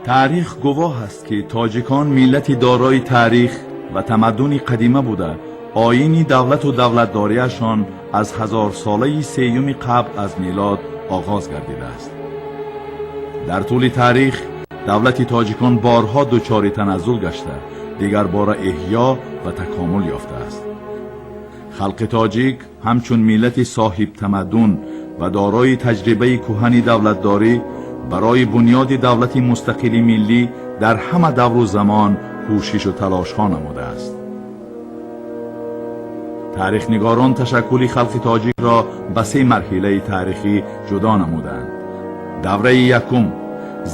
Таърих гувоҳ аст, ки тоҷикон миллати дорои таърих ва тамаддуни қадима буда, оини давлату давлатдориашон аз ҳазорсолаи сеюми қабл аз милод оғоз гардидааст. Дар тӯли таърих давлати тоҷикон борҳо дучори таназзул гашта, дигарбора эҳё ва такомул ёфтааст. Халқи тоҷик ҳамчун миллати соҳибтамаддун ва дорои таҷрибаи кӯҳани давлатдорӣ барои бунёди давлати мустақили миллӣ дар ҳама давру замон кӯшишу талошҳо намудааст. Таърихнигорон ташаккули халқи тоҷикро ба се марҳилаи таърихӣ ҷудо намуданд. Давраи якум: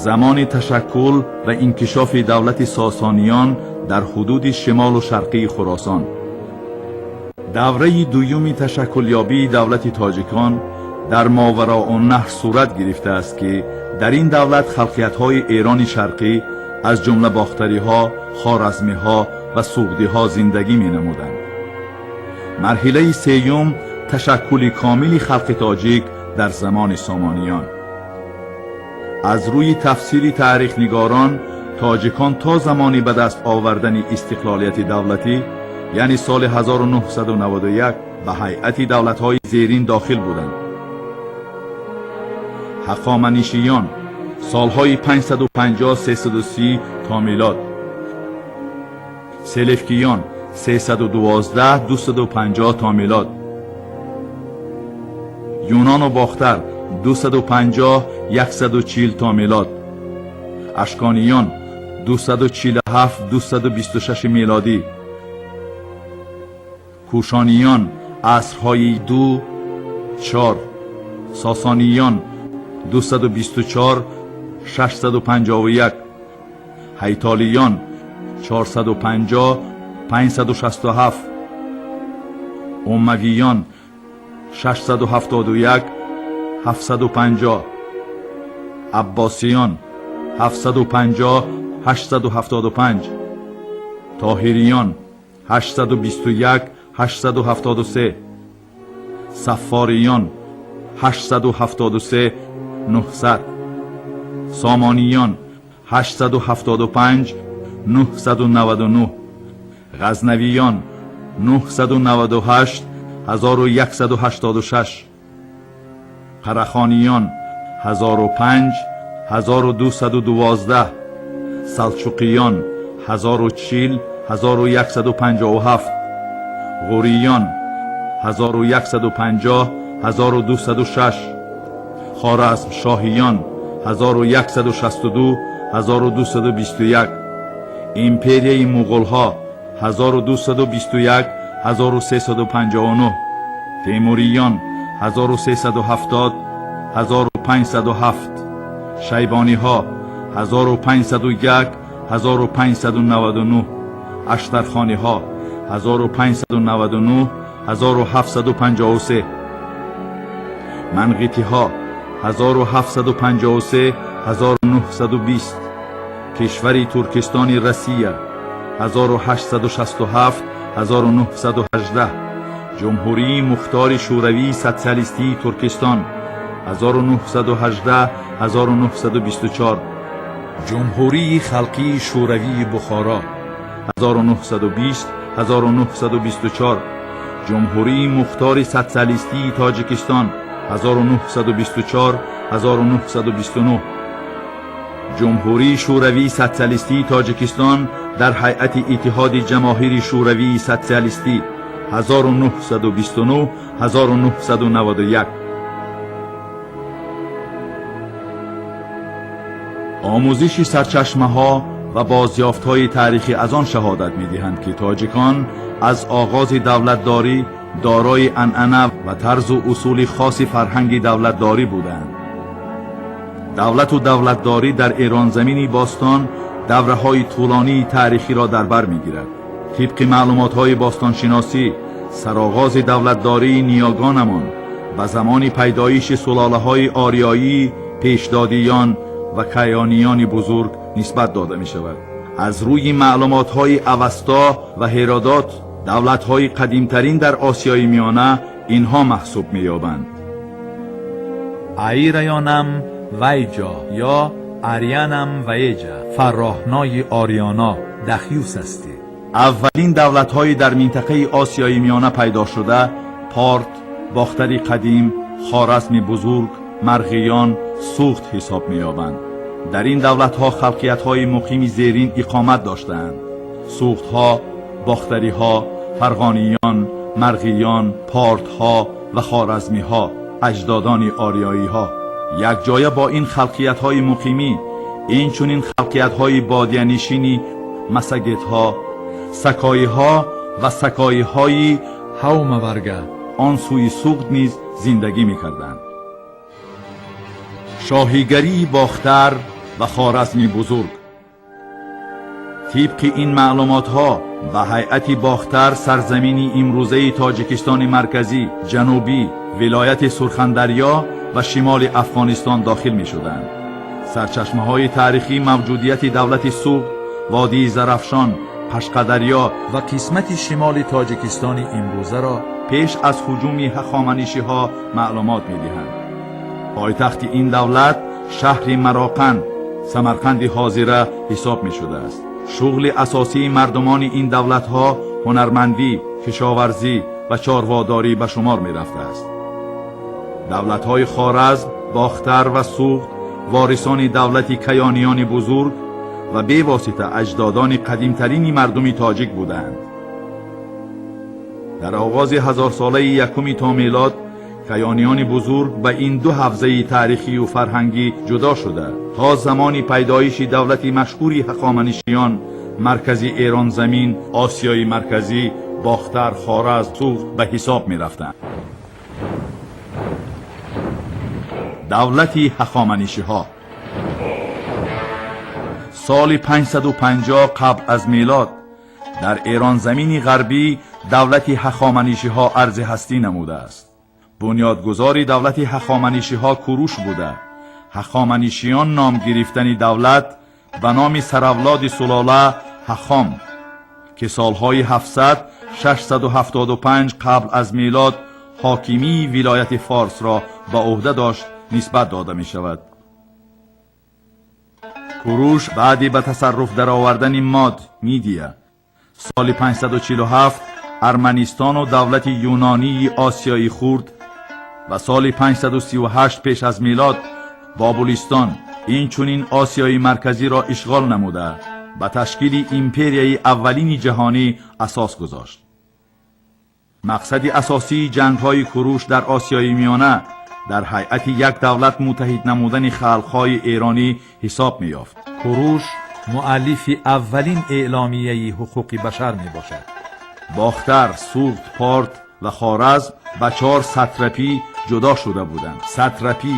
замони ташаккул ва инкишофи давлати Сосониён дар ҳудуди шимолу шарқии Хуросон. Давраи дуюми ташаккулёбии давлати тоҷикон дар Мовароуннаҳр сурат гирифтааст, ки дар ин давлат халқиятҳои Эрони Шарқӣ, аз ҷумла бохтариҳо, хоразмиҳо ва суғдиҳо зиндагӣ менамуданд. Марҳилаи сеюм: ташаккули комили халқи тоҷик дар замони Сомониён. Аз рӯи тафсири таърихнигорон, тоҷикон то замони ба даст овардани истиқлолияти давлатӣ, яъне соли 1991, ба ҳайати давлатҳои зерин дохил буданд: Ҳахоманишиён, солҳои 550-330 то милод, Селевкиён, 312-250 то милод, Юнону Бохтар, 250-140 то милод, Ашкониён, 247-226 милодӣ, Кушониён, асрҳои 2-4, Сосониён, 224 651, Ҳайтолиён, 450 567, Умавиён, 671 750, Аббосиён, 750 875, Тоҳириён, 821 873, Саффориён, 873 900, Сомониён, 875 999, Ғазнавиён, 998 1186, Қарахониён, 1005 1212, Салчуқиён, 1040 1157, Ғуриён, 1150 1206, Хоразмшоҳиён, 1162 1221, Империяи Муғулҳо, 1221 1359, Темуриён, 1370 1507, Шайбониҳо, 1501 1599, Аштархониҳо, 1599 1753, Манғитиҳо, 1753 1920, кишвари Туркистони Россия, 1867 1918, Ҷумҳурии Мухтори Шӯравии Социалистии Туркистон, 1918 1924, Ҷумҳурии Халқии Шӯравии Бухоро, 1920 1924, Ҷумҳурии Мухтори Социалистии Тоҷикистон, 1924 1929, Ҷумҳурии Шӯравии Социалистии Тоҷикистон дар ҳайати Иттиҳоди Ҷамоҳири Шӯравии Социалистӣ, 1929 1991. Омӯзиши сарчашмаҳо ва бозёфтҳои таърихӣ аз он шаҳодат медиҳанд, ки тоҷикон аз оғози давлатдорӣ дорои анъана ва тарзу усули хоси фарҳанги давлатдорӣ буданд. Давлату давлатдорӣ дар Эронзамини бостон давраҳои тӯлонии таърихиро дар бар мегирад. Тибқи маълумотҳои бостоншиносӣ, сароғози давлатдории ниёгонамон ба замони пайдоиши сулолаҳои ориёӣ, Пешдодиён ва Каёниёни бузург нисбат дода мешавад. Аз рӯи маълумотҳои Авасто ва Ҳеродот, давлатҳои қадимтарин дар Осиёи Миёна инҳо маҳсуб меёбанд: Аираёнам Вайҷо ё Арианам Ваеҷа, фарроҳнои Ориёно, Дахюс ҳастӣ. Аввалин давлатҳои дар минтақаи Осиёи Миёна пайдо шуда Порт, Бохтари қадим, Хоразми бузург, Марғиён, Суғд ҳисоб меёбанд. Дар ин давлатҳо халқиятҳои муқими зерин иқомат доштаанд: суғдҳо, бохтариҳо, фарғониён, марғиён, портҳо ва хоразмиҳо, аҷдодони ориёиҳо. Якҷоя бо ин халқиятҳои муқимӣ инчунин халқиятҳои бодиянишини массагетҳо, сакоиҳо ва сакоиҳои Ҳаумаварга он сӯи Суғд низ зиндагӣ мекарданд. Шоҳигарии Бохтар ва Хоразми бузург. Тибқи ин маълумотҳо ба ҳайати Бохтар сарзамини имрӯзаи Тоҷикистони марказӣ, ҷанубӣ, вилояти Сурхандарё ва шимоли Афғонистон дохил мешуданд. Сарчашмаҳои таърихӣ мавҷудияти давлати Суғд, водии Зарафшон, Қашқадарё ва қисмати шимоли Тоҷикистони имрӯзаро пеш аз ҳуҷуми ҳахоманишиҳо маълумот медиҳанд. Пойтахти ин давлат шаҳри Мароқанд, Самарқанди ҳозира ҳисоб мешудааст. Шуғли асосии мардумони ин давлатҳо ҳунармандӣ, кишоварзӣ ва чорводорӣ ба шумор мерафтааст. Давлатҳои Хоразм, Бохтар ва Суғд ворисони давлати Каёниёни бузург ва бевосита аҷдодони қадимтарини мардуми тоҷик буданд. Дар оғози ҳазорсолаи якуми то мелод каёниёни бузург ба ин ду ҳавзаи таърихию фарҳангӣ ҷудо шуда, то замони пайдоиши давлати машҳури ҳахоманишиён маркази Эронзамин, Осиёи Марказӣ, Бохтар, Хоразм, Суғд ба ҳисоб мерафтанд. Давлати ҳахоманишиҳо соли 550 қабл аз мелод дар Эронзамини ғарбӣ давлати ҳахоманишиҳо арзи ҳастӣ намудааст. Бунёдгузори давлати ҳахоманишиҳо Куруш буда. Ҳахоманишиён ном гирифтани давлат ба номи саравлоди сулола Ҳахом, ки солҳои 700 675 қабл аз мелод ҳокимии вилояти Форсро ба ӯҳда дошт, нисбат дода мешавад. Куруш баъди ба тасарруф даровардани Мод, Мидия, соли 547 Арманистону давлати юнонии Осиёи Хурд ва соли 538 пеш аз милод Бобулистон, инчунин Осиёи Марказиро ишғол намуда, ба ташкили империяи аввалини ҷаҳонӣ асос гузошт. Мақсади асосии ҷангҳои Куруш дар Осиёи Миёна дар ҳайати як давлат муттаҳид намудани халқҳои эронӣ ҳисоб меёфт. Куруш муаллифи аввалин эъломияи ҳуқуқи башар мебошад. Бохтар, Суғд, Порт ва Хоразм ба чор сатрапӣ ҷудо шуда буданд. Сатрапӣ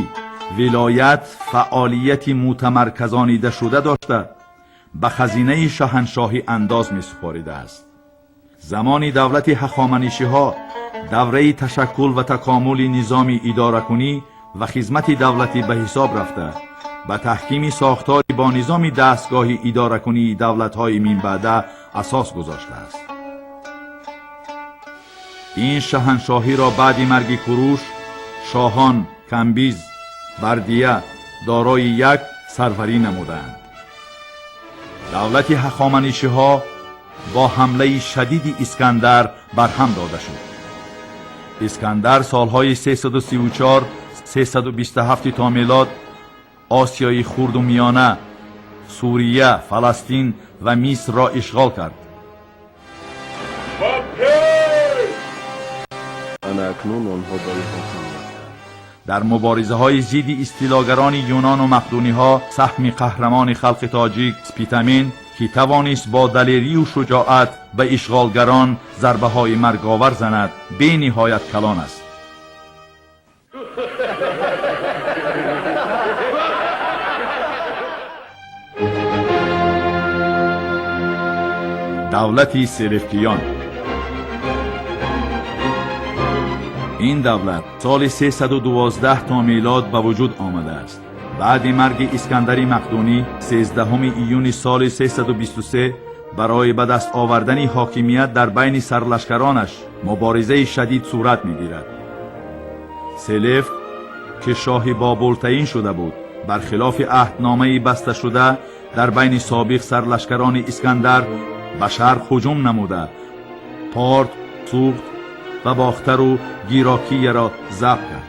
вилоят фаъолияти мутамарказонидашуда дошта, ба хазинаи шоҳаншоҳӣ андоз месупоридааст. Замони давлати ҳахоманишиҳо давраи ташаккул ва такомули низоми идоракунӣ ва хизмати давлатӣ ба ҳисоб рафта, ба таҳкими сохтори бо низоми дастгоҳи идоракунии давлатҳои минбаъда асос гузоштааст. Ин шаҳаншоҳиро баъди марги Куруш шоҳон Камбиз, Бардия дорои як сарварӣ намуданд. Давлати ҳахоманишиҳо бо ҳамлаи шадиди Искандар барҳам дода шуд. Искандар солҳои 334 327 то мелод Осиёи Хурду Миёна, Сурия, Фаластин ва Мисрро ишғол кард. Ана акнун онҳо ба иҳота мерафтанд. Дар муборизаҳои зидди истилогарони юнону мақдуниҳо саҳми қаҳрамони халқи тоҷик Спитамен, ки тавонист бо далерию шуҷоат ба ишғолгарон зарбаҳои марговар занад, бениҳоят калон аст. Давлати Селевкиён. Ин давлат соли 312 то милод ба вуҷуд омадааст. Баъди марги Искандари Мақдунӣ 13 июни соли 323 барои ба даст овардани ҳокимият дар байни сарлашкаронаш муборизаи шадид сурат мегирад. Селевк, ки шоҳи Бобул таъин шуда буд, Бархилофи аҳдномаи басташуда дар байни собиқ сарлашкарони Искандар, ба шарқ ҳуҷум намуда, Порт, Суғд ва Бохтару Гирокияро забт кард.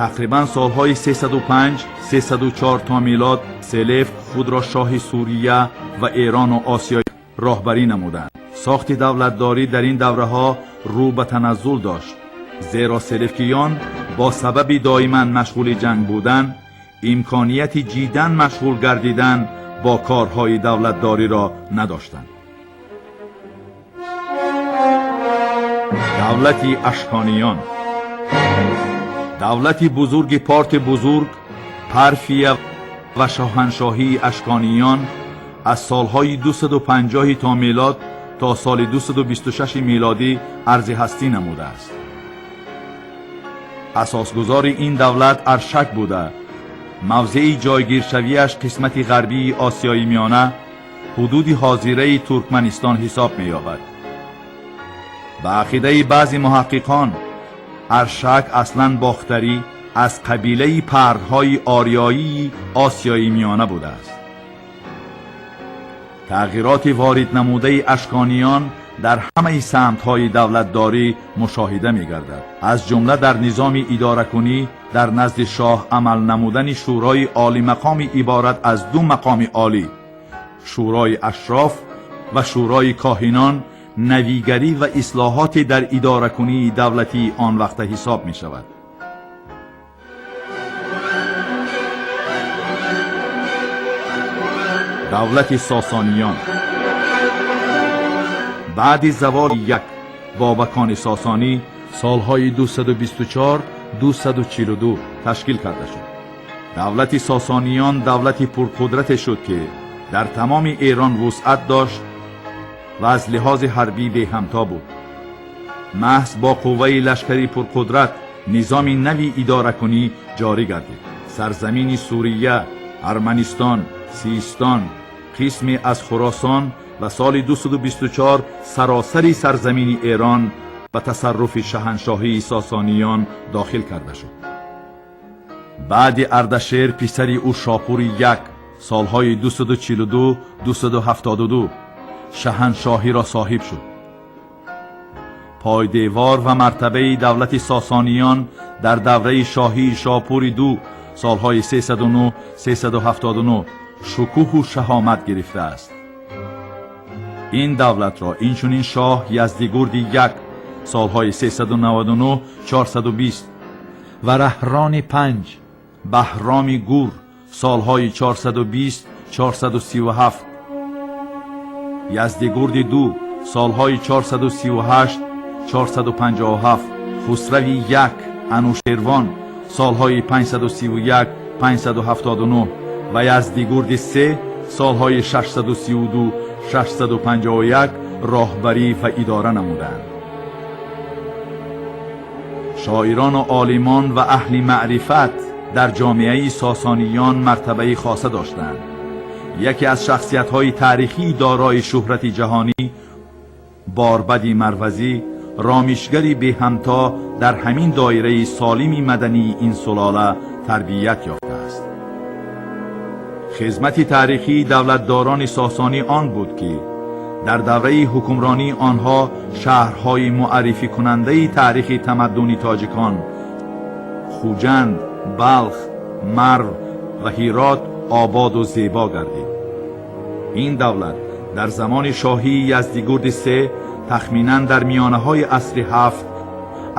Тақрибан солҳои 305 304 то милод Селевк худро шоҳи Сурия ва Эрону Осиё роҳбарӣ намуданд. Сохти давлатдорӣ дар ин давраҳо рӯ ба таназзул дошт, зеро селевкиён бо сабаби доиман машғули ҷанг будан имконияти ҷиддан машғул гардидан бо корҳои давлатдориро надоштанд. Давлати Ашкониён. Давлати бузурги Порти Бузург, Парфия ва шоҳаншоҳии Ашкониён аз солҳои 250 то милод то соли 226 милодӣ арзи ҳастӣ намудааст. Асосгузори ин давлат Аршак буда, мавзеи ҷойгиршавиаш қисмати ғарбии Осиёи Миёна, ҳудуди ҳозираи Туркманистон ҳисоб меёбад. Ба ақидаи баъзе муҳаққиқон, Аршак аслан бохтарӣ аз қабилаи пардҳои ориёии Осиёи Миёна будааст. Тағйироти ворид намудаи ашкониён дар ҳамаи самтҳои давлатдорӣ мушоҳида мегардад, аз ҷумла дар низоми идоракунӣ дар назди шоҳ амал намудани шӯрои олимақоми иборат аз ду мақоми олӣ, шӯрои ашроф ва шӯрои коҳинон, навигарӣ ва ислоҳоте дар идоракунии давлатии он вақта ҳисоб мешавад. Давлати Сосониён. Баъди заволи як Бобакони Сосонӣ солҳои 224 242 ташкил карда шуд. Давлати Сосониён давлати пурқудрате шуд, ки дар тамоми Эрон вусъат дошт ва аз лиҳози ҳарбӣ беҳамто буд. Маҳз бо қувваи лашкари пурқудрат низоми нави идоракунӣ ҷорӣ гардид. Сарзамини Сурия, Арманистон, Систон, қисме аз Хуросон ва соли 224 саросари сарзамини Эрон ба тасарруфи шаҳаншоҳии Сосониён дохил карда шуд. Баъди Ардашер писари ӯ Шопури як солҳои 242 272 шаҳаншоҳиро соҳиб шуд. Пойдевор ва мартабаи давлати Сосониён дар давраи шоҳии Шопури ду солҳои 309 379 шукӯҳу шаҳомат гирифтааст. Ин давлатро инчунин шоҳ Яздигурди як солҳои 399 420 ва Раҳрони панҷ Баҳроми Гур солҳои 420 437, Яздигурди ду солҳои 438 457, Хусрави як Анушервон солҳои 531 579 ва Яздигурди се солҳои 632 651 роҳбарӣ ва идора намуданд. Шоирону олимон ва аҳли маърифат дар ҷомеаи Сосониён мартабаи хоса доштанд. Яке аз шахсиятҳои таърихии дорои шӯҳрати ҷаҳонӣ, Борбади Марвазӣ, ромишгари беҳамто, дар ҳамин доираи солими мадании ин сулола тарбият ёфтааст. Хизмати таърихии давлатдорони сосонӣ он буд, ки дар давраи ҳукмронии онҳо шаҳрҳои муаррификунандаи таърихи тамаддуни тоҷикон Хуҷанд, Балх, Марв ва Ҳирот ободу зебо гардид. Ин давлат дар замони шоҳии Яздигурди се тахминан дар миёнаҳои асри ҳафт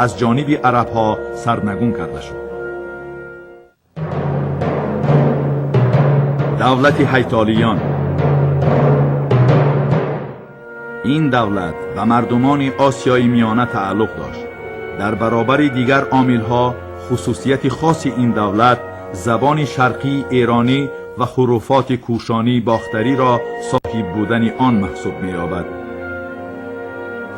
аз ҷониби арабҳо сарнагун карда шуд. Давлати Ҳайтолиён. Ин давлат ба мардумони Осиёи Миёна тааллуқ дошт. Дар баробари дигар омилҳо хусусияти хоси ин давлат забони шарқии эронӣ ва ҳуруфоти кӯшонии бохтариро соҳиб будани он маҳсуб меёбад.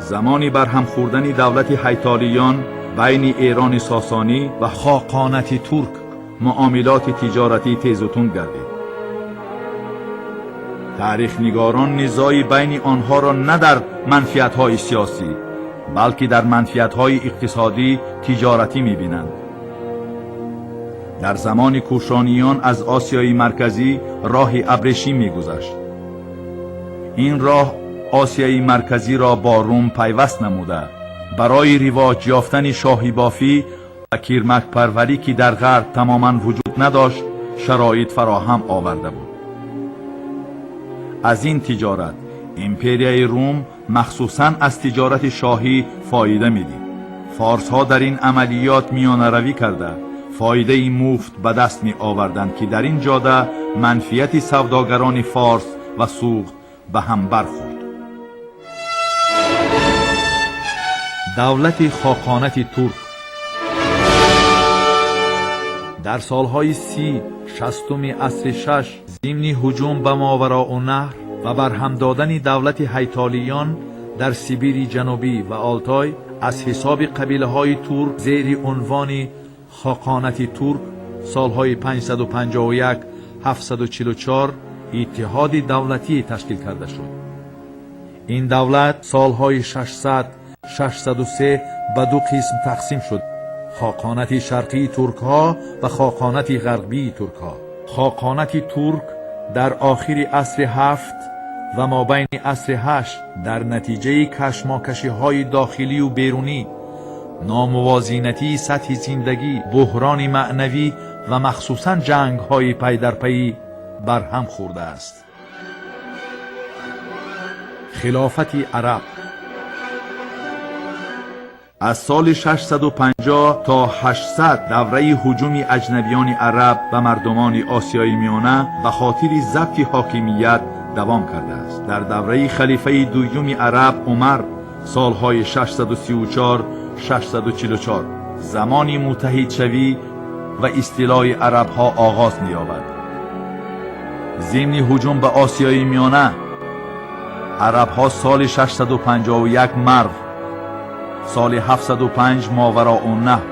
Замони барҳам хӯрдани давлати Ҳайтолиён байни Эрони Сосонӣ ва Хоқонати Турк муомилоти тиҷоратӣ тезу тунд гардид. Таърихнигорон низои байни онҳоро на дар манфиатҳои сиёсӣ, балки дар манфиатҳои иқтисодӣ, тиҷоратӣ мебинанд. Дар замони Кушониён аз Осиёи Марказӣ роҳи абрешим мегузашт. Ин роҳ Осиёи Марказиро бо Рум пайваст намуда, барои ривоҷ ёфтани шоҳибофӣ ва кирмакпарварӣ, ки дар ғарб тамоман вуҷуд надошт, шароит фароҳам оварда буд. Аз ин тиҷорат империяи Рум, махсусан аз тиҷорати шоҳӣ, фоида медид. Форсҳо дар ин амалиёт миёнаравӣ карда, фоидаи муфт ба даст меоварданд, ки дар ин ҷода манфиати савдогарони форс ва суғд ба ҳам бархӯрд. Давлати Хоқонати Турк дар солҳои 30 шастуми асри шаш зимни ҳуҷум ба Мовароуннаҳр ва барҳам додани давлати Ҳайтолиён дар Сибири Ҷанубӣ ва Олтой аз ҳисоби қабилаҳои турк зери унвони Хоқонати Турк солҳои 551 744 иттиҳоди давлатӣ ташкил карда шуд. Ин давлат солҳои 600 603 ба ду қисм тақсим шуд: Хоқонати Шарқии туркҳо ва Хоқонати Ғарбии туркҳо. Хоқонати Турк дар охири асри ҳафт ва мобайни асри ҳашт дар натиҷаи кашмокашиҳои дохилию берунӣ, номувозинатии сатҳи зиндагӣ, буҳрони маънавӣ ва махсусан ҷангҳои пайдарпайӣ барҳам хӯрдааст. Хилофати Араб Аз соли 650 то 800 давраи ҳуҷуми аҷнабиёни араб ба мардумони Осиёи Миёна ба хотири забти ҳокимият давом кардааст. Дар давраи халифаи дуюми араб Умар, солҳои 634 644, замони муттаҳидшавӣ ва истилои арабҳо оғоз меёбад. Зимни ҳуҷум ба Осиёи Миёна арабҳо соли 651 Марв, соли 705 Мовароуннаҳр,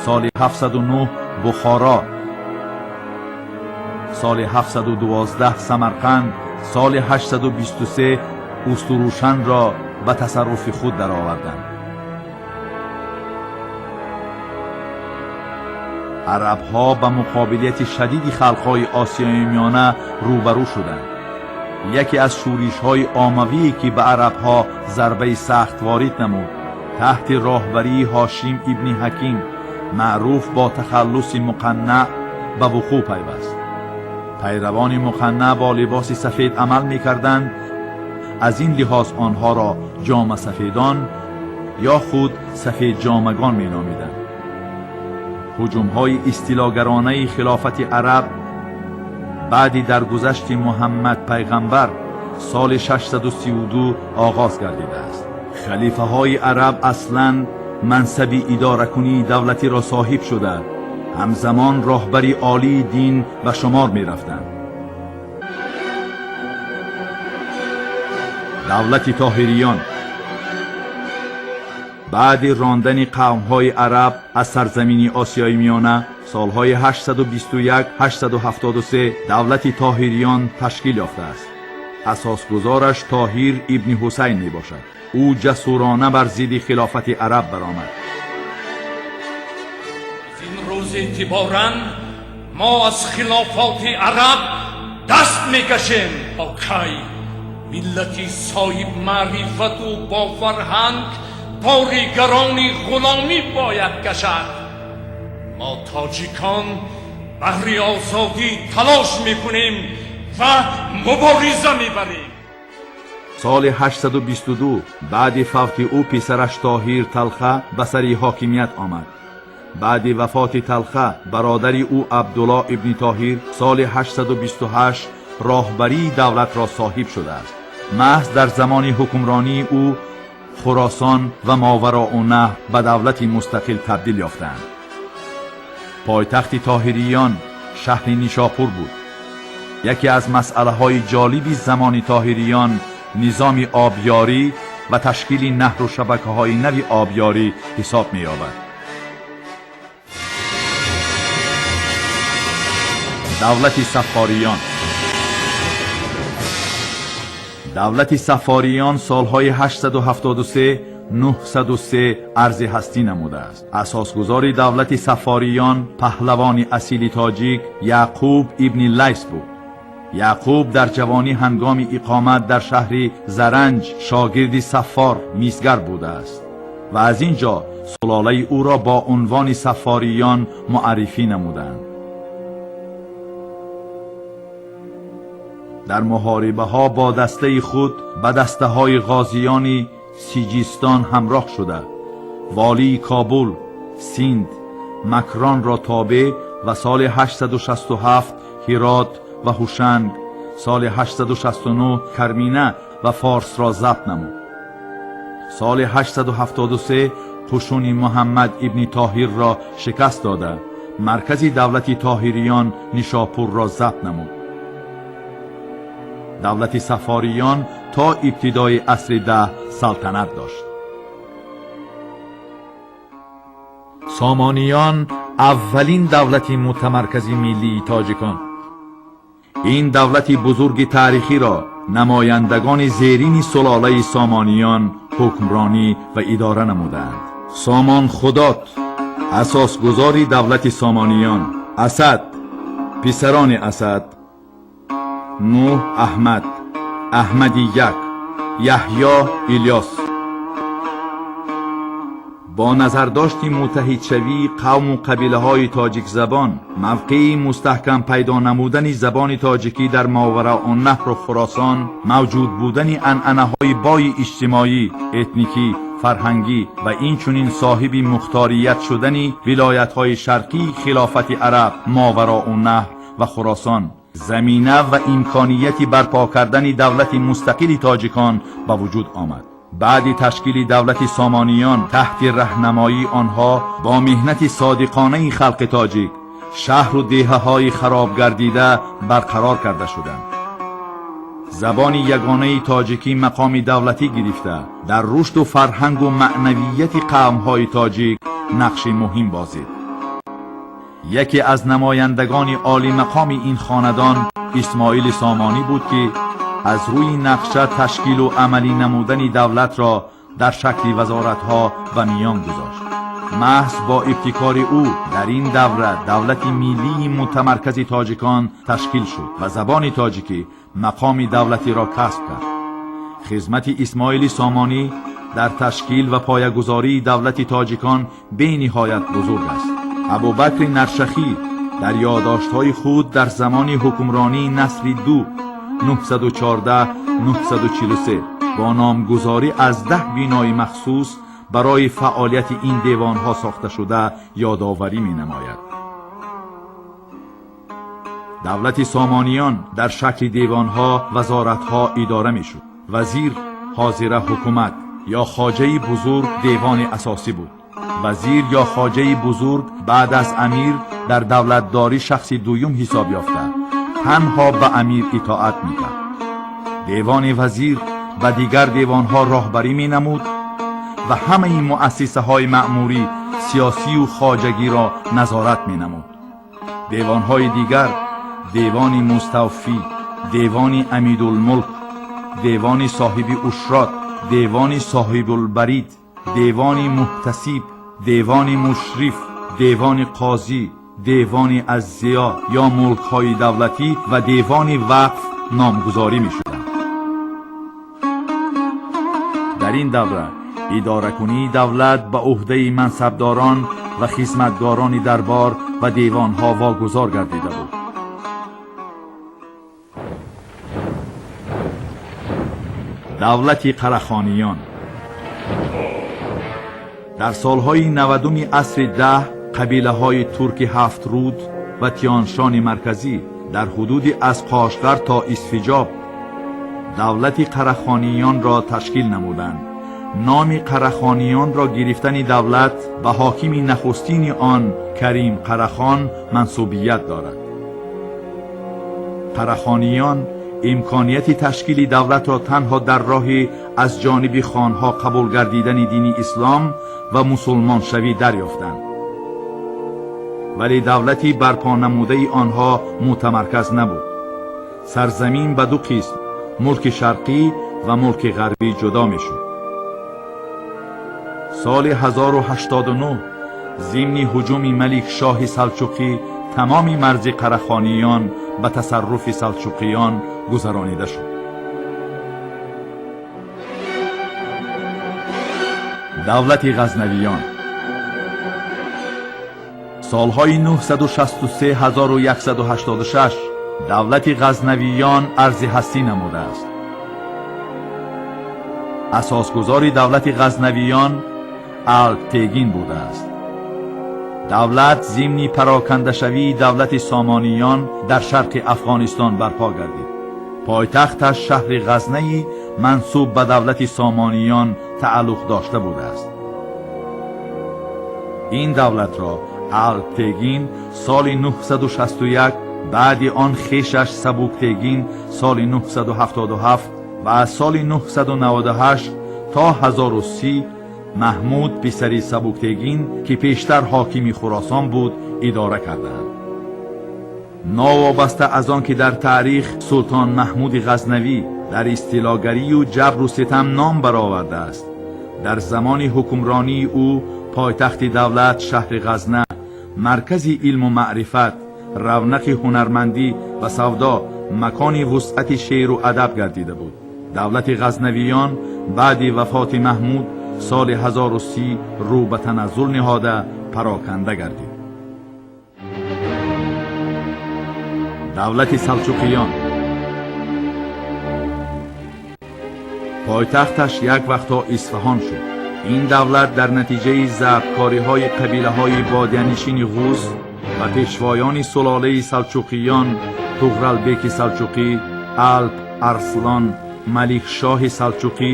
соли 709 Бухоро, соли 712 Самарқанд, соли 823 Устурушанро ба тасарруфи худ дароварданд. Арабҳо ба муқобилияти шадиди халқҳои Осиёи Миёна рӯбарӯ шуданд. Яке аз шӯришҳои оммавие, ки ба арабҳо зарбаи сахт ворид намуд, таҳти роҳбарии Ҳошим ибни Ҳаким, маъруф бо тахаллуси Муқаннаъ, ба вуқӯъ пайваст. Пайравони Муқаннаъ бо либоси сафед амал мекарданд. Аз ин лиҳоз онҳоро ҷомасафедон ё худ сафедҷомагон меномиданд. Ҳуҷумҳои истилогаронаи хилофати араб баъди даргузашти Муҳаммад пайғамбар соли 632 оғоз гардидааст. Халифаҳои араб аслан мансаби идоракунии давлатиро соҳиб шуда, ҳамзамон роҳбари олии дин ба шумор мерафтанд. Давлати Тоҳириён баъди рондани қавмҳои араб аз сарзамини Осиёи Миёна солҳои 821 873 давлати Тоҳириён ташкил ёфтааст. Асосгузораш Тоҳир ибни Ҳусайн мебошад. Ӯ ҷасурона бар зидди хилофати араб баромад. Аз ин рӯз эътиборан мо аз хилофоти араб даст мекашем. То кай миллати соҳибмаърифату бофарҳанг бори гарони ғуломӣ бояд кашад? Мо тоҷикон баҳри озодӣ талош мекунем ва мубориза мебарем. Соли 822 баъди фавти ӯ писараш Тоҳир Талха ба сари ҳокимият омад. Баъди вафоти Талха бародари ӯ Абдулло ибни Тоҳир соли 828 роҳбарии давлатро соҳиб шудааст. Маҳз дар замони ҳукмронии ӯ Хуросон ва Мовароуннаҳр ба давлати мустақил табдил ёфтаанд. Пойтахти Тоҳириён шаҳри Нишопур буд. Яке аз масъалаҳои ҷолиби замони Тоҳириён низоми обёрӣ ва ташкили наҳру шабакаҳои нави обёрӣ ҳисоб меёбад. Давлати Саффориён. Давлати Саффориён солҳои 873 903 арзи ҳастӣ намудааст. Асосгузори давлати Саффориён паҳлавони асили тоҷик Яъқуб ибни Лайс буд. Яъқуб дар ҷавонӣ ҳангоми иқомат дар шаҳри Заранҷ шогирди Саффор мисгар будааст ва аз ин ҷо сулолаи ӯро бо унвони Саффориён муаррифӣ намуданд. Дар муҳорибаҳо бо дастаи худ ба дастаҳои ғозиёни Сиҷистон ҳамроҳ шуда, волии Кобул, Синд, Макронро тобеъ ва соли 867 Ҳирот ва Ҳушанг, соли 869 Кармина ва Форсро забт намуд. Соли 873 қушуни Муҳаммад ибни Тоҳирро шикаст дода, маркази давлати Тоҳириён Нишопурро забт намуд. Давлати Саффориён то ибтидои асри 10 салтанат дошт. Сомониён аввалин давлати мутамаркази миллии тоҷикон. Ин давлати бузурги таърихиро намояндагони зерини сулолаи Сомониён ҳукмронӣ ва идора намуданд. Сомон Худот, асосгузори давлати Сомониён, Асад, писарони Асад, Нӯҳ Аҳмад, Аҳмади Як, Яҳё Илёс. Бо назардошти муттаҳидшавии қавму қабилаҳои тоҷикзабон, мавқеи мустаҳкам пайдо намудани забони тоҷикӣ дар Моварауннаҳру Хуросон, мавҷуд будани анъанаҳои бои иҷтимоӣ, этникӣ, фарҳангӣ ва инчунин соҳиби мухторият шудани вилоятҳои шарқии хилофати араб, Моварауннаҳр ва Хуросон, замина ва имконияти барпо кардани давлати мустақили тоҷикон ба вуҷуд омад. Баъди ташкили давлати Сомониён таҳти раҳнамоии онҳо бо меҳнати содиқонаи халқи тоҷик шаҳру деҳаҳои харобгардида барқарор карда шуданд. Забони ягонаи тоҷикӣ мақоми давлатӣ гирифта, дар рушду фарҳангу маънавияти қавмҳои тоҷик нақши муҳим бозид. Яке аз намояндагони олимақоми ин хонадон Исмоили Сомонӣ буд, ки аз рӯи нақша ташкилу амалӣ намудани давлатро дар шакли вазоратҳо ба миён гузошт. Маҳз бо ибтикори ӯ дар ин давра давлати миллии мутамаркази тоҷикон ташкил шуд ва забони тоҷикӣ мақоми давлатиро касб кард. Хизмати Исмоили Сомонӣ дар ташкил ва поягузории давлати тоҷикон бениҳоят бузург аст. Абубакри Наршахӣ дар ёддоштҳои худ дар замони ҳукмронии насли ду 914-943 бо номгузорӣ аз 10 бинои махсус барои фаъолияти ин девонҳо сохташуда ёдоварӣ менамояд. Давлати Сомониён дар шакли девонҳо, вазоратҳо идора мешуд. Вазир ҳозира ҳукумат ё хоҷаи бузург девони асосӣ буд. Вазир ё хоҷаи бузург баъд аз амир дар давлатдорӣ шахси дуюм ҳисоб ёфта, танҳо ба амир итоат мекард. Девони вазир ба дигар девонҳо роҳбарӣ менамуд ва ҳамаи муассисаҳои маъмурӣ, сиёсию хоҷагиро назорат менамуд. Девонҳои дигар: девони муставфӣ, девони амидулмулк, девони соҳиби ушрот, девони соҳибулбарид, девони муҳтасиб, девони мушриф, девони қозӣ, девони аззиё ё мулкҳои давлатӣ ва девони вақф номгузорӣ мешуданд. Дар ин давра идоракунии давлат ба ӯҳдаи мансабдорон ва хизматгорони дарбор ва девонҳо вогузор гардида буд. Давлати Қарахониён дар солҳои 90-уми асри 10 қабилаҳои турки Ҳафтруд ва Тиёншони марказӣ дар ҳудуди аз Қошғар то Исфиҷоб давлати Қарахониёнро ташкил намуданд. Номи Қарахониёнро гирифтани давлат ба ҳокими нахустини он Карим Қарахон мансубият дорад. Қарахониён имконияти ташкили давлатро танҳо дар роҳи аз ҷониби хонҳо қабул гардидани дини ислом ва мусулмоншавӣ дарёфтанд, вале давлати барпо намудаи онҳо мутамарказ набуд. Сарзамин ба ду қисм, мулки шарқӣ ва мулки ғарбӣ, ҷудо мешуд. Соли 1089 зимни ҳуҷуми Маликшоҳи Салчуқӣ тамоми марзи Қарахониён ба тасарруфи Салчуқиён гузаронида шуд. Давлати Ғазнавиён солҳои 963-1186 давлати Ғазнавиён арзи ҳастӣ намудааст. Асосгузори давлати Ғазнавиён Алптегин будааст. Давлат зимни парокандашавии давлати Сомониён дар шарқи Афғонистон барпо гардид. Пойтахташ шаҳри Ғазнаи мансуб ба давлати Сомониён тааллуқ дошта будааст. Ин давлатро Алптегин соли 961, баъди он хешаш Сабуктегин соли 977 ва аз соли 998 то 1030 Маҳмуд писари Сабуктегин, ки пештар ҳокими Хуросон буд, идора карданд. Новобаста аз он ки дар таърих Султон Маҳмуди Ғазнавӣ дар истилогарию ҷабру ситам ном баровардааст, дар замони ҳукмронии ӯ пойтахти давлат шаҳри Ғазна маркази илму маърифат, равнақи ҳунармандӣ ва савдо, макони вусъати шеъру адаб гардида буд. Давлати Ғазнавиён баъди вафоти Маҳмуд соли 1030 рӯ ба таназзул ниҳода пароканда гардид. Давлати Салчуқиён пойтахташ як вақтҳо Исфаҳон шуд. Ин давлат дар натиҷаи забткориҳои қабилаҳои бодиянишини Ғуз ва пешвоёни сулолаи Салчуқиён Туғралбеки Салчуқӣ, Алп Арслон, Маликшоҳи Салчуқӣ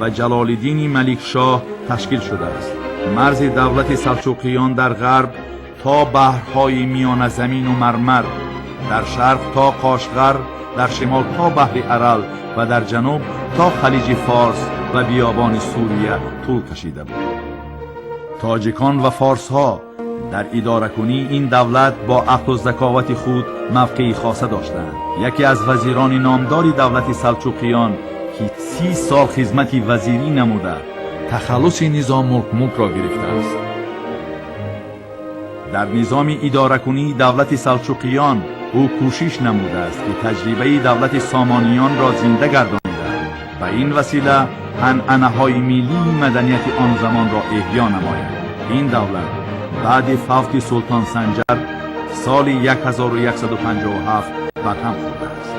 ва Ҷалолиддини Маликшоҳ ташкил шудааст. Марзи давлати Салчуқиён дар ғарб то баҳрҳои Миёназамину Мармар, дар шарқ то Қошғар, дар шимол то баҳри Арал ва дар ҷануб то Халиҷи Форс ва биёбони Сурия тӯл кашида буд. Тоҷикон ва форсҳо дар идоракунии ин давлат бо ақлу заковати худ мавқеи хоса доштанд. Яке аз вазирони номдори давлати Салчуқиён, ки 30 сол хизмати вазирӣ намуда, тахаллуси Низомулкмулкро гирифтааст. Дар низоми идоракунии давлати Салчуқиён ӯ кӯшиш намудааст, ки таҷрибаи давлати Сомониёнро зинда гардонида, ба ин васила анъанаҳои миллии маданияти он замонро эҳё намояд. Ин давлат баъди фавти Султон Санҷар соли 1157 барҳам хӯрдааст.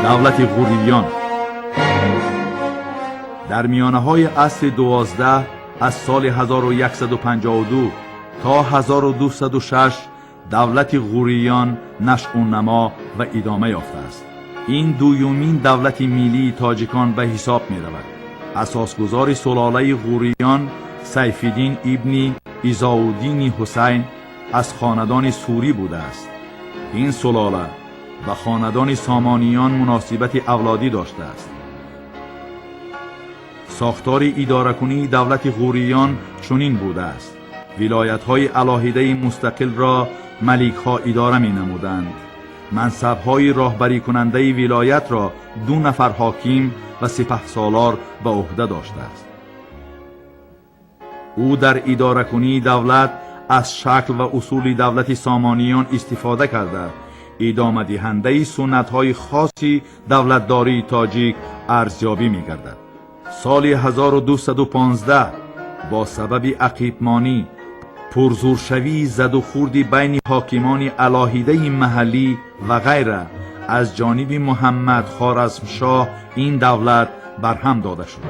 Давлати Ғуриён дар миёнаҳои асри 12 аз соли 1152 то 1206 давлати Ғуриён нашъунамо ва идома ёфтааст. Ин дуюмин давлати миллии тоҷикон ба ҳисоб меравад. Асосгузори сулолаи Ғуриён Сайфиддин ибни Изоуддини Ҳусайн аз хонадони Сурӣ будааст. Ин сулола ба хонадони Сомониён муносибати авлодӣ доштааст. Сохтори идоракунии давлати Ғуриён чунин будааст: вилоятҳои алоҳидаи мустақилро маликҳо идора менамуданд. Мансабҳои роҳбарикунандаи вилоятро ду нафар ҳоким ва сипаҳсолор ба ӯҳда доштааст. Ӯ дар идоракунии давлат аз шакл ва усули давлати Сомониён истифода карда, идомадиҳандаи суннатҳои хоси давлатдории тоҷик арзёбӣ мегардад. Соли 1215 бо сабаби ақибмонӣ, пурзуршавии задухӯрди байни ҳокимони алоҳидаи маҳаллӣ ва ғайра аз ҷониби Муҳаммад Хоразмшоҳ ин давлат барҳам дода шуд.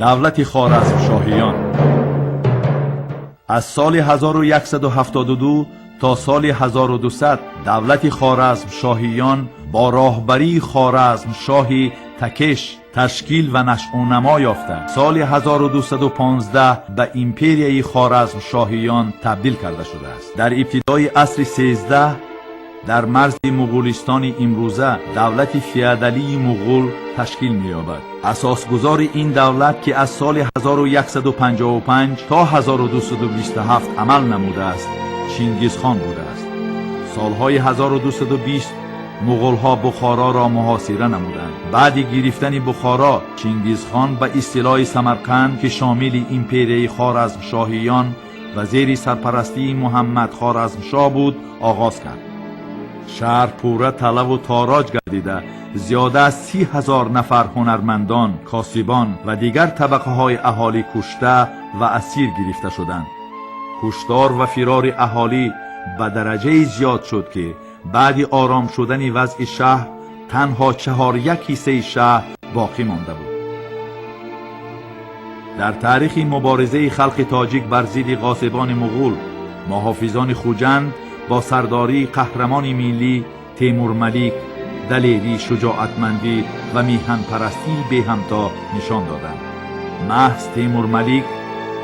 Давлати Хоразмшоҳиён аз соли 1172 то соли 1200 давлати Хоразмшоҳиён бо роҳбарии Хоразмшоҳи Такеш ташкил ва нашъунамо ёфта, соли 1215 ба империяи Хоразмшоҳиён табдил карда шудааст. Дар ибтидои асри 13 дар марзи Муғулистони имрӯза давлати феодалии Муғул ташкил меёбад. Асосгузори ин давлат, ки аз соли 1155 то 1227 амал намудааст, Чингизхон будааст. Солҳои 1220 муғулҳо Бухороро муҳосира намуданд. Баъди гирифтани Бухоро Чингизхон ба истилои Самарқанд, ки шомили империяи Хоразмшоҳиён ва зери сарпарастии Муҳаммад Хоразмшоҳ буд, оғоз кард. Шаҳр пурра талаву тороҷ гардида, зиёда аз 30 000 нафар ҳунармандон, косибон ва дигар табақаҳои аҳолӣ кушта ва асир гирифта шуданд. Куштор ва фирори аҳолӣ ба дараҷае зиёд шуд, ки баъди ором шудани вазъи шаҳр танҳо 4/4 ҳиссаи шаҳр боқӣ монда буд. Дар таърихи муборизаи халқи тоҷик бар зидди ғосибони муғул, муҳофизони Хуҷанд бо сардории қаҳрамони миллӣ Темурмалик далерӣ, шуҷоатмандӣ ва миҳанпарастии беҳамто нишон доданд. Маҳз Темурмалик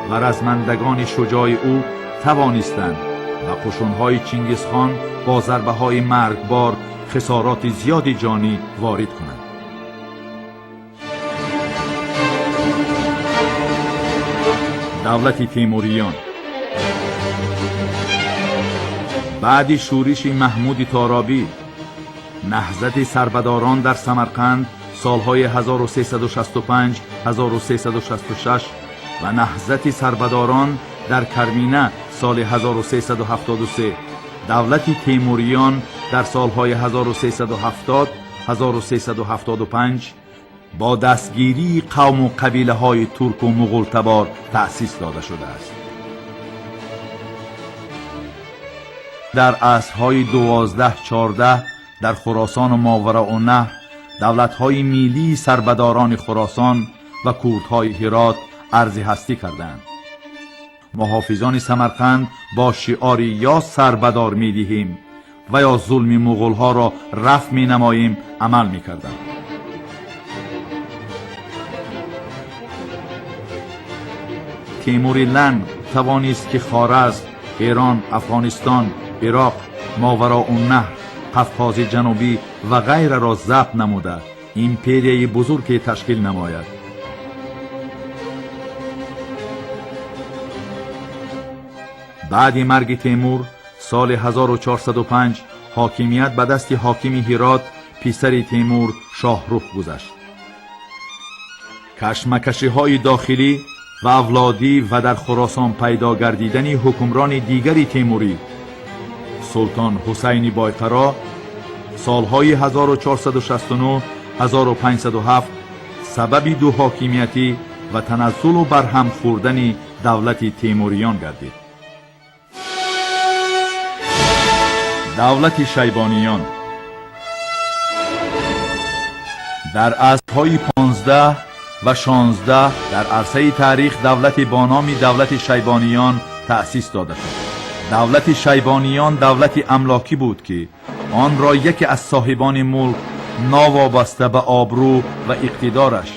ва размандагони шуҷои ӯ тавонистанд ва қушунҳои Чингизхон бо зарбаҳои маргбор хисороти зиёди ҷонӣ ворид кунанд. Давлати Темуриён. Баъди шӯриши Маҳмуди Торобӣ, наҳзати сарбадорон дар Самарқанд солҳои 1365-1366 ва наҳзати сарбадорон дар Кармина соли 1373, давлати Темуриён дар солҳои 1370-1375 бо дастгирии қавму қабилаҳои турку муғултабор таъсис дода шудааст. Дар асрҳои 12-14 дар Хуросону Мовароуннаҳр давлатҳои миллии сарбадорони Хуросон ва курдҳои Ҳирот арзи ҳастӣ карданд. Муҳофизони Самарқанд бо шиори ё сарбадор медиҳем ва ё зулми муғулҳоро рафъ менамоем амал мекарданд. Темури Ланг тавонист, ки Хоразм, Эрон, Афғонистон, Ироқ, Мовароуннаҳр, Қафқози Ҷанубӣ ва ғайраро забт намуда, империяи бузурге ташкил намояд. Баъди марги Темур соли 1405 ҳокимият ба дасти ҳокими Ҳирот, писари Темур Шоҳрух гузашт. Кашмакашиҳои дохилӣ ва авлодӣ ва дар Хуросон пайдо гардидани ҳукмрони дигари темурӣ Султон Ҳусайни Бойқаро солҳои 1469-1507 сабаби дуҳокимиятӣ ва таназзулу барҳам хӯрдани давлати Темуриён гардид. Давлати Шайбониён. Дар асрҳои 15 ва 16 дар арсаи таърих давлате бо номи давлати Шайбониён таъсис дода шуд. Давлати Шайбониён давлати амлокӣ буд, ки онро яке аз соҳибони мулк новобаста ба обрӯ ва иқтидораш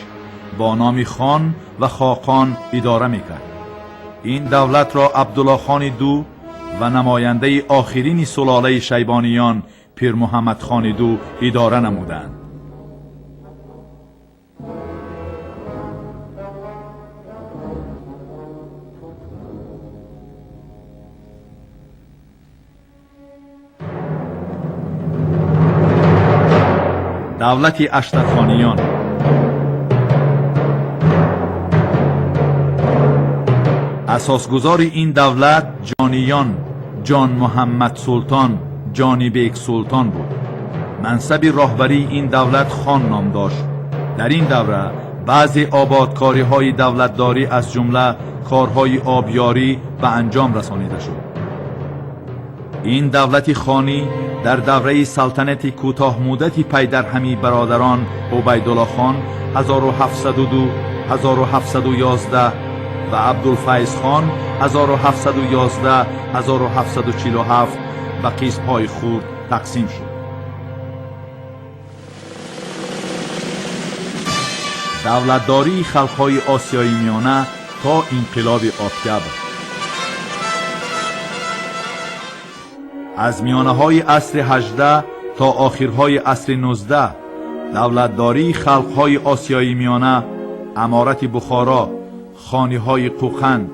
бо номи хон ва хоқон идора мекард. Ин давлатро Абдуллохони ду ва намояндаи охирини сулолаи Шайбониён Пирмуҳаммадхони ду идора намуданд. Давлати Аштархониён. Асосгузори ин давлат Ҷониён Ҷон Муҳаммад Султон Ҷонибек Султон буд. Мансаби роҳбарии ин давлат хон ном дошт. Дар ин давра баъзе ободкориҳои давлатдорӣ аз ҷумла корҳои обёрӣ ба анҷом расонида шуд. Ин давлати хонӣ дар давраи салтанати кӯтоҳмуддати пайдарҳамии бародарон Убайдуллохон 1702-1711 ва Абдулфайзхон 1711-1747 ба қисмҳои хурд тақсим шуд. Давлатдории халқҳои Осиёи Миёна то инқилоби Октябр. Аз миёнаҳои асри 18 то охирҳои асри 19 давлатдории халқҳои Осиёи Миёна, Аморати Бухоро, хониҳои Қӯқанд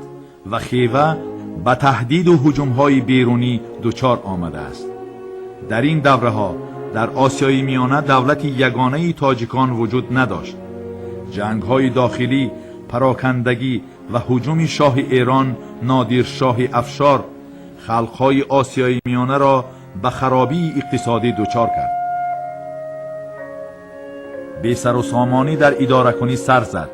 ва Хева ба таҳдиду ҳуҷумҳои берунӣ дучор омадааст. Дар ин давраҳо Дар Осиёи Миёна давлати ягонаи тоҷикон вуҷуд надошт. Ҷангҳои дохилӣ, парокандагӣ ва ҳуҷуми шоҳи Эрон Нодиршоҳи Афшор халқҳои Осиёи Миёнаро ба харобии иқтисодӣ дучор кард. Бесарусомонӣ дар идоракунӣ сар зад.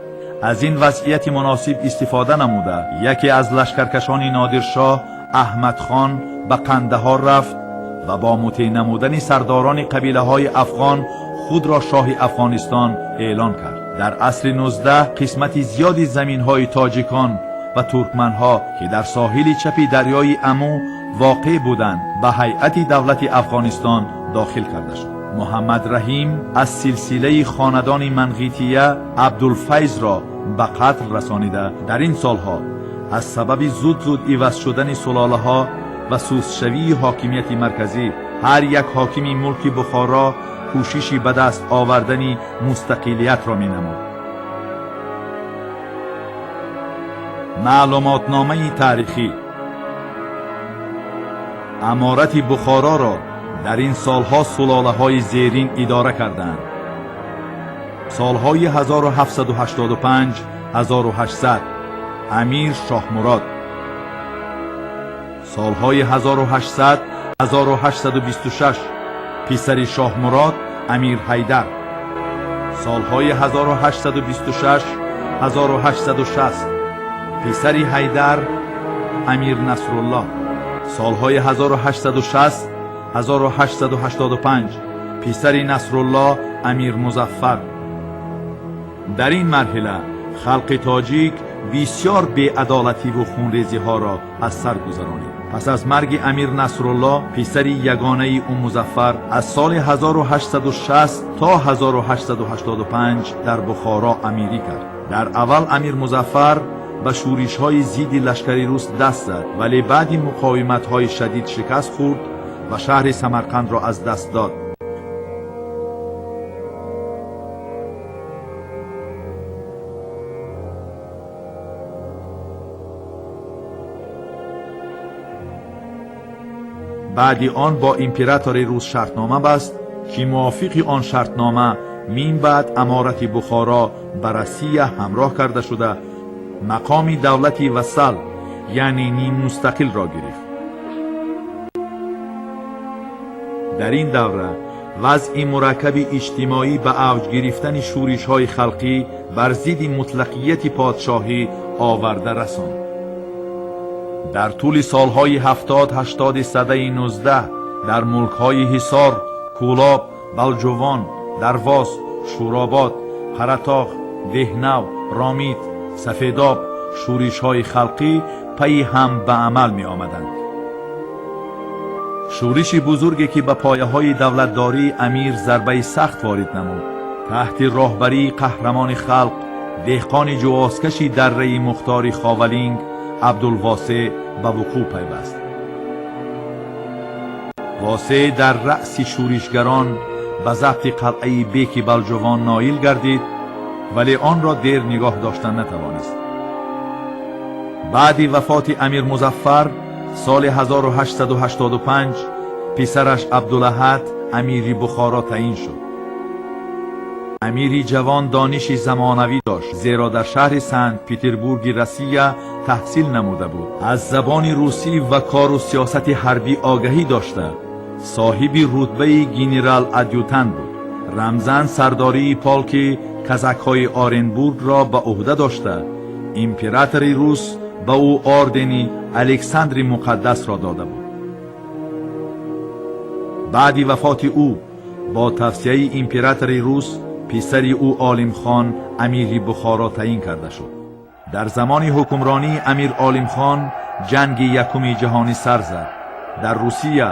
Аз ин вазъияти муносиб истифода намуда, яке аз лашкаркашони Нодиршоҳ Аҳмадхон ба Қандаҳор рафт ва бо мутеъ намудани сардорони қабилаҳои афғон худро шоҳи Афғонистон эълон кард. Дар асри 19 қисмати зиёди заминҳои тоҷикон ва туркманҳо, ки дар соҳили чапи дарёи Аму воқеъ буданд, ба ҳайати давлати Афғонистон дохил карда шуд. Муҳаммад Раҳим аз силсилаи хонадони Манғития Абдулфайзро ба қатл расонида, дар ин солҳо аз сабаби зуд-зуд иваз шудани сулолаҳо ва сустшавии ҳокимияти марказӣ, ҳар як ҳокими мулки Бухоро кӯшиши ба даст овардани мустақилиятро менамуд. Маълумотномаи таърихӣ. Аморати Бухороро дар ин солҳо сулолаҳои зерин идора карданд. Солҳои 1785-1800 Амир Шоҳмурод, солҳои 1800-1826 писари Шоҳмурод Амир Ҳайдар, солҳои 1826-1860 писари Ҳайдар Амир Насруллоҳ, солҳои 1860-1885 писари Насруллоҳ Амир Музаффар. Дар ин марҳила халқи тоҷик бисёр беадолативу хунрезиҳоро аз сар гузаронид. Пас аз марги Амир Насруллоҳ, писари ягонаи ӯ Музаффар аз соли 1860 то 1885 дар Бухоро амирӣ кард. Дар аввал Амир Музаффар ба шӯришҳои зидди лашкари рус даст зад, вале баъди муқовиматҳои шадид шикаст хӯрд ва шаҳри Самарқандро аз даст дод. Баъди он бо императори рус шартнома баст, ки мувофиқи он шартнома мин баъд аморати Бухоро ба Россия ҳамроҳ карда шуда, мақоми давлати вассал, яъне ниммустақилро гирифт. Дар ин давра вазъи мураккаби иҷтимоӣ ба авҷ гирифтани шӯришҳои халқӣ бар зидди мутлақияти подшоҳӣ оварда расонд. Дар тӯли солҳои 70-80 садаи 19 дар мулкҳои Ҳисор, Кӯлоб, Балҷувон, Дарвоз, Шӯробод, Қаратоғ, Деҳнав, Ромит, Сафедоб шӯришҳои халқӣ пайи ҳам ба амал меомаданд. Шӯриши бузурге, ки ба пояҳои давлатдории амир зарбаи сахт ворид намуд, таҳти роҳбарии қаҳрамони халқ, деҳқони ҷувозкаши дарраи мухтори Ховалинг Абдулвосеъ ба вуқӯъ пайваст. Восеъ дар раъси шӯришгарон ба забти қалъаи Беки Балҷувон ноил гардид, вале онро дер нигоҳ доштан натавонист. Баъди вафоти Амир Музаффар соли 1885 писараш Абдулаҳад амири Бухоро таъин шуд. Амири ҷавон дониши замонавӣ дошт, зеро дар шаҳри Санкт Петербурги Россия таҳсил намуда буд. Аз забони русӣ ва кору сиёсати ҳарбӣ огаҳӣ дошта, соҳиби рутбаи генерал-адъютант буд. Рамзан сардории полки казакҳои Оренбургро ба ӯҳда дошта, императори рус ба ӯ ордени Александри Муқаддасро дода буд. Баъди вафоти ӯ бо тавсияи императори рус писари ӯ Олимхон амири Бухоро таъин карда шуд. Дар замони ҳукмронии амир Олимхон ҷанги якуми ҷаҳонӣ сар зад. Дар Русия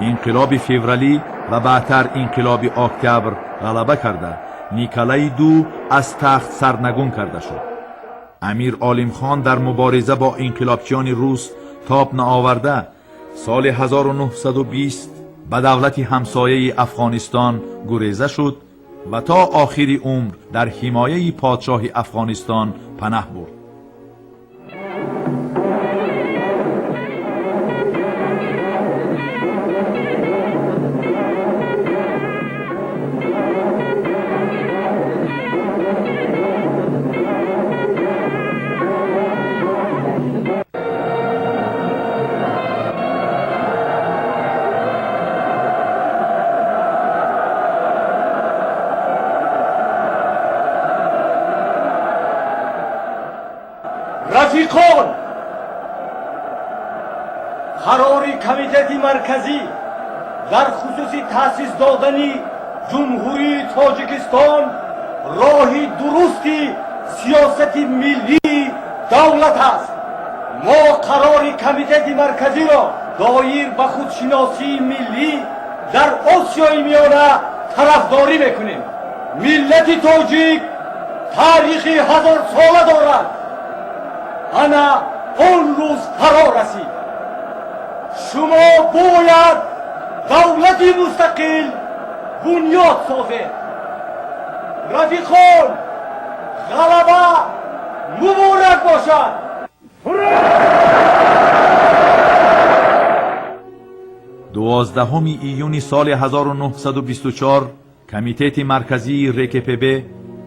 инқилоби февралӣ ва баъдтар инқилоби октябр ғалаба карда, Николаи Ду аз тахт сарнагун карда шуд. Амир Олимхон дар мубориза бо инқилобчиёни рус тоб наоварда, соли 1920 ба давлати ҳамсояи Афғонистон гуреза шуд ва то охири умр дар ҳимояи подшоҳи Афғонистон панаҳ бурд. Рафиқон, қарори Комитети Марказӣ дар хусуси таъсис додани Ҷумҳурии Тоҷикистон роҳи дурусти сиёсати миллии давлат аст. Мо қарори Комитети Марказиро доир ба худшиносии миллӣ дар Осиёи Миёна тарафдорӣ мекунем. Миллати тоҷик таърихи ҳазорсола дорад. Ана он рӯз фаро расид. Шумо бояд давлати мустақил бунёд созед. Рафиқон, ғалаба муборак бошад! 12 июни соли 1924 Комитети Марказии РКПБ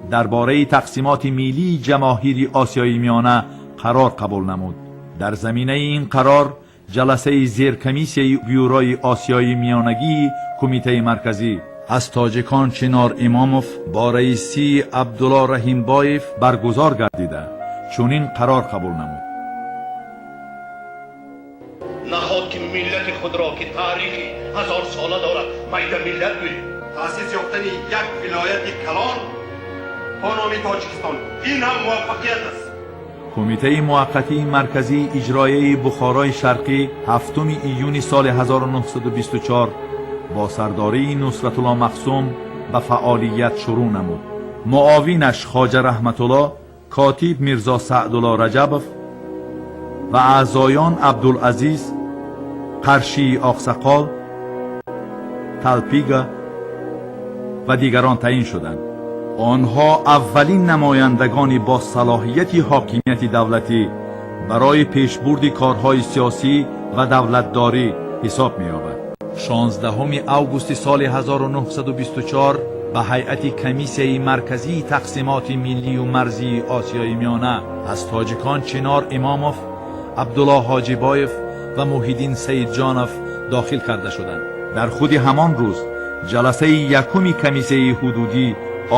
дар бораи тақсимоти миллии ҷамоҳири Осиёи Миёна қарор қабул намуд. Дар заминаи ин қарор ҷаласаи зеркомиссияи Бюрои Осиёи Миёнагии Кумитаи Марказӣ аз тоҷикон Чинор Имомов бо раисии Абдулло Раҳимбоев баргузор гардида, чунин қарор қабул намуд. Наход ки миллати худро, ки таърихи ҳазорсола дорад, майда миллат гӯем. Таъсис ёфтани як вилояти калон бо номи Тоҷикистон, ин ҳам муваффақият аст. Кумитаи муваққатии Марказии Иҷроияи Бухорои Шарқӣ 7 июни соли 1924 бо сардории Нусратулло Махсум ба фаъолият шурӯъ намуд. Муовинаш Хоҷа Раҳматулло, котиб Мирзо Саъдулло Раҷабов ва аъзоён Абдулазиз, Қаршии Оқсақол, Талпига ва дигарон таъин шуданд. Онҳо аввалин намояндагони бо салоҳияти ҳокимияти давлатӣ барои пешбурди корҳои сиёсӣ ва давлатдорӣ ҳисоб меёбад. 16 августи соли 1924 ба ҳайати Комиссияи Марказии тақсимоти миллию марзии Осиёи Миёна аз тоҷикон Чинор Имомов, Абдулло Ҳоҷибоев ва Муҳиддин Саидҷонов дохил карда шуданд. Дар худи ҳамон рӯз ҷаласаи якуми комиссияи ҳудудӣ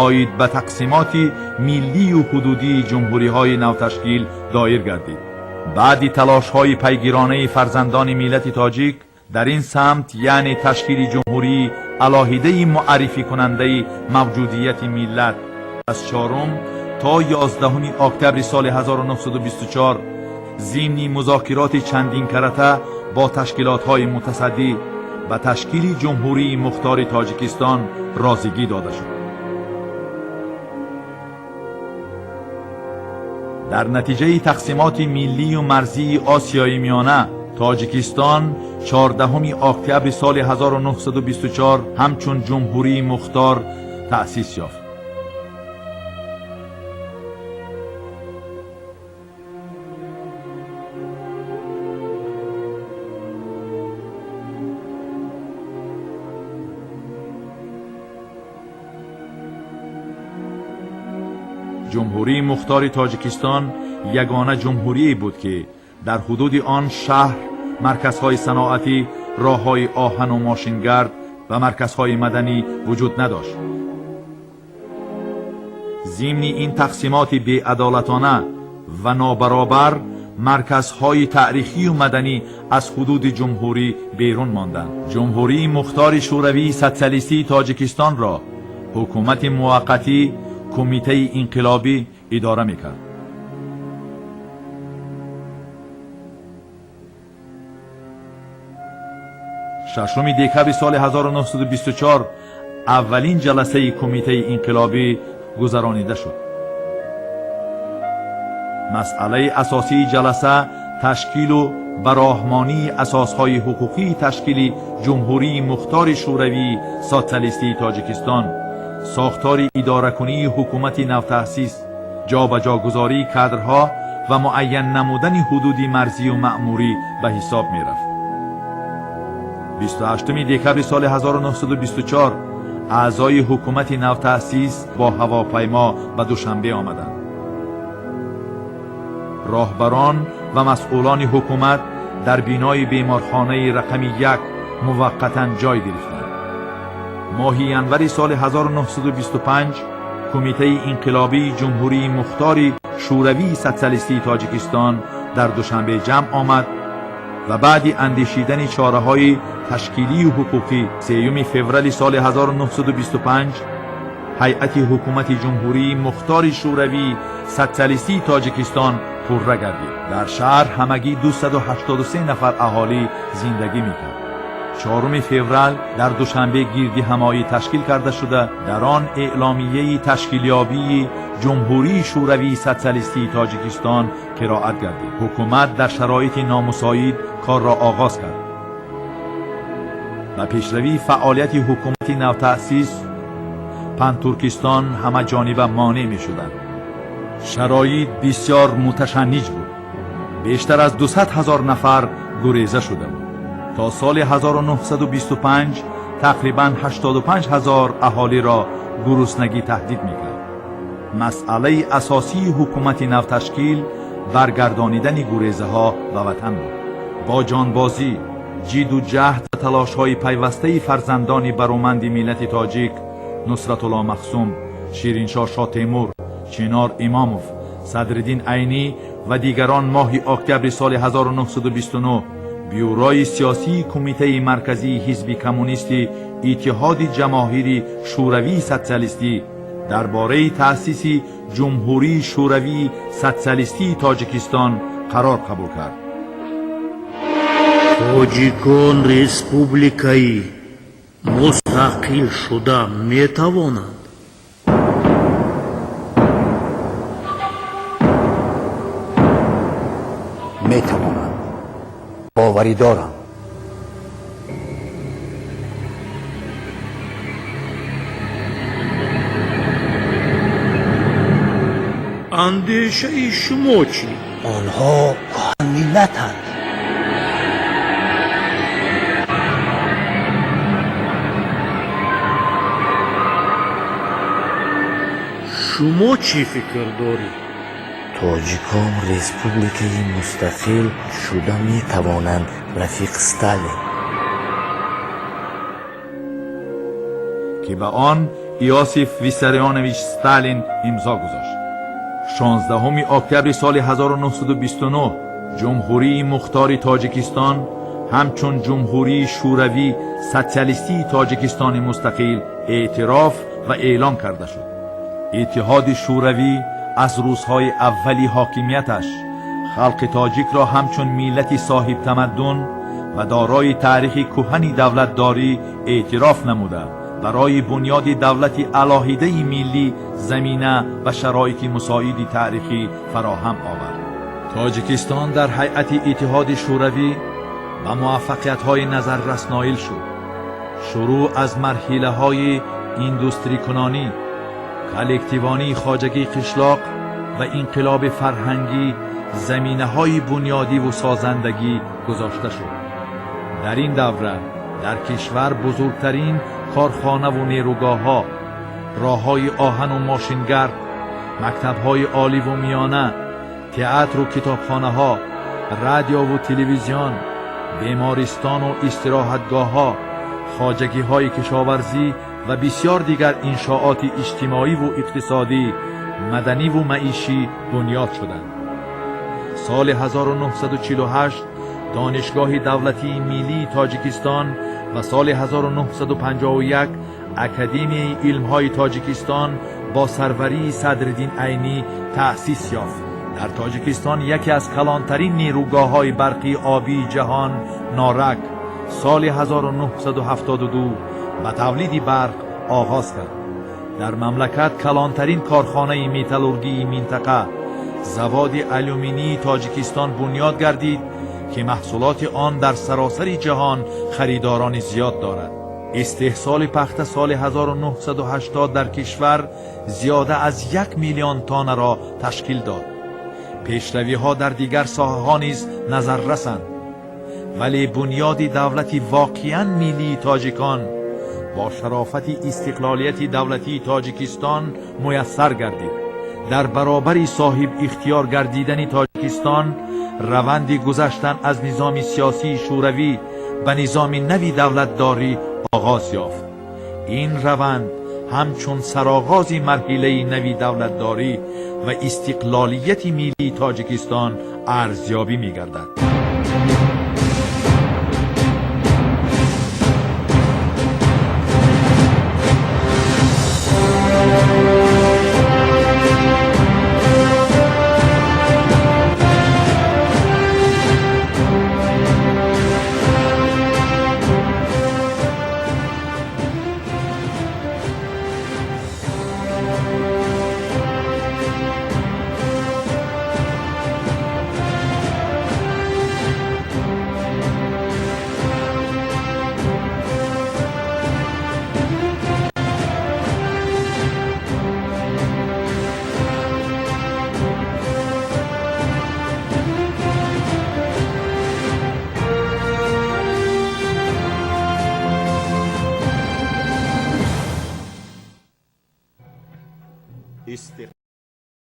оид ба тақсимоти миллию ҳудудии ҷумҳуриҳои навташкил доир гардид. Баъди талошҳои пайгиронаи фарзандони миллати тоҷик дар ин самт, яъне ташкили ҷумҳурии алоҳидаи муаррификунандаи мавҷудияти миллат, аз 4 то 11 октябри соли 1924 зимни музокироти чандинкарата бо ташкилотҳои мутасаддӣ ба ташкили Ҷумҳурии Мухтори Тоҷикистон розигӣ дода шуд. Дар натиҷаи тақсимоти миллию марзии Осиёи Миёна Тоҷикистон 14 октябри соли 1924 ҳамчун ҷумҳурии мухтор таъсис ёфт. Ҷумҳурии Мухтори Тоҷикистон ягона ҷумҳурие буд, ки дар ҳудуди он шаҳр, марказҳои саноатӣ, роҳҳои оҳану мошингард ва марказҳои маданӣ вуҷуд надошт. Зимни ин тақсимоти беадолатона ва нобаробар марказҳои таърихию маданӣ аз ҳудуди ҷумҳурӣ берун монданд. Ҷумҳурии Мухтори Шӯравии Социалистии Тоҷикистонро ҳукумати муваққатӣ Кумитаи Инқилобӣ идора мекард. 6 декабри соли 1924 аввалин ҷаласаи Кумитаи Инқилобӣ гузаронида шуд. Масъалаи асосии ҷаласа ташкилу бароҳмонии асосҳои ҳуқуқии ташкили Ҷумҳурии Мухтори Шӯравии Социалистии Тоҷикистон, сохтори идоракунии ҳукумати навтаъсис, ҷобаҷогузории кадрҳо ва муайян намудани ҳудуди марзию маъмурӣ ба ҳисоб мерафт. 28 декабри соли 1924 аъзои ҳукумати навтаъсис бо ҳавопаймо ба Душанбе омаданд. Роҳбарон ва масъулони ҳукумат дар бинои беморхонаи рақами 1 муваққатан ҷой гирифтанд. Моҳи январи соли 1925 Кумитаи Инқилобии Ҷумҳурии Мухтори Шӯравии Социалистии Тоҷикистон дар Душанбе ҷамъ омад ва баъди андешидани чораҳои ташкилию ҳуқуқӣ 3 феврали соли 1925 ҳайати ҳукумати Ҷумҳурии Мухтори Шӯравии Социалистии Тоҷикистон пурра гардид. Дар шаҳр ҳамагӣ 283 нафар аҳолӣ зиндагӣ мекард. 4 феврал дар Душанбе гирдиҳамоӣ ташкил карда шуда, дар он эъломияи ташкилёбии Ҷумҳурии Шӯравии Социалистии Тоҷикистон қироат гардид. Ҳукумат дар шароити номусоид корро оғоз кард. Ба пешравии фаъолияти ҳукумати навтаъсис Пантуркистон ҳамаҷониба монеъ мешуданд. Шароит бисёр муташанниҷ буд. Бештар аз 200 ҳазор нафар гуреза шуда буд. То соли 1925 тақрибан 85 ҳазор аҳолиро гуруснагӣ таҳдид мекард. Масъалаи асосии ҳукумати навташкил баргардонидани гурезаҳо ба ватан буд. Бо ҷонбозӣ, ҷиду ҷаҳд ва талошҳои пайвастаи фарзандони бароманди миллати тоҷик Нусратулло Махсум, Шириншоҳ Шотемур, Чинор Имомов, Садриддин Айнӣ ва дигарон моҳи октябри соли 1929 Бюрои сиёсии Кумитаи Марказии Ҳизби Коммунисти Иттиҳоди Ҷамоҳири Шӯравии Социалистӣ дар бораи таъсиси Ҷумҳурии Шӯравии Социалистии Тоҷикистон қарор қабул кард. Тоҷикон республикаи мустақил шуда метавонанд? Метавонанд, боварӣ дорам. Андешаи шумо чӣ? Онҳо кӯҳанмиллатанд. Шумо чӣ фикр доред? Тоҷикон республикаи мустақил шуда метавонанд, рафиқ Сталин. Ки ба он Иосиф Виссарионович Сталин имзо гузошт. 16 октябри соли 1929 Ҷумҳурии Мухтори Тоҷикистон ҳамчун Ҷумҳурии Шӯравӣ Социалистии Тоҷикистони мустақил эътироф ва эълон карда шуд. Иттиҳоди Шӯравӣ аз рӯзҳои аввали ҳокимияташ халқи тоҷикро ҳамчун миллати соҳибтамаддун ва дорои таърихи кӯҳани давлатдорӣ эътироф намуда, барои бунёди давлати алоҳидаи миллӣ замина ва шароити мусоиди таърихӣ фароҳам овард. Тоҷикистон дар ҳайати Иттиҳоди Шӯравӣ ба муваффақиятҳои назаррас ноил шуд. Шурӯъ аз марҳилаҳои индустрикунонӣ, коллективонии хоҷагии қишлоқ ва инқилоби фарҳангӣ заминаҳои бунёдиву созандагӣ гузошта шуд. Дар ин давра дар кишвар бузургтарин корхонаву нерӯгоҳҳо, роҳҳои оҳану мошингард, мактабҳои оливу миёна, театру китобхонаҳо, радиову телевизион, бемористону истироҳатгоҳҳо, хоҷагиҳои кишоварзӣ ва бисёр дигар иншооти иҷтимоиву иқтисодӣ, маданиву маишӣ бунёд шуданд. Соли 1948 Донишгоҳи давлатии миллии Тоҷикистон ва соли 1951 Академияи илмҳои Тоҷикистон бо сарварии Садриддин Айнӣ таъсис ёфт. Дар Тоҷикистон яке аз калонтарин нерӯгоҳҳои барқии обии ҷаҳон, Норак, соли 1972 ба тавлиди барқ оғоз кард. Дар мамлакат калонтарин корхонаи металлургии минтақа, заводи алюминии Тоҷикистон бунёд гардид, ки маҳсулоти он дар саросари ҷаҳон харидорони зиёд дорад. Истеҳсоли пахта соли 1980 дар кишвар зиёда аз 1 миллион тоннаро ташкил дод. Пешравиҳо дар дигар соҳаҳо низ назаррасанд, вале бунёди давлати воқеан миллии тоҷикон бо шарофати истиқлолияти давлатии Тоҷикистон муяссар гардид. Дар баробари соҳиб ихтиёр гардидани Тоҷикистон, раванди гузаштан аз низоми сиёсии шӯравӣ ба низоми нави давлатдорӣ оғоз ёфт. Ин раванд ҳамчун сароғози марҳилаи нави давлатдорӣ ва истиқлолияти миллии Тоҷикистон арзёбӣ мегардад.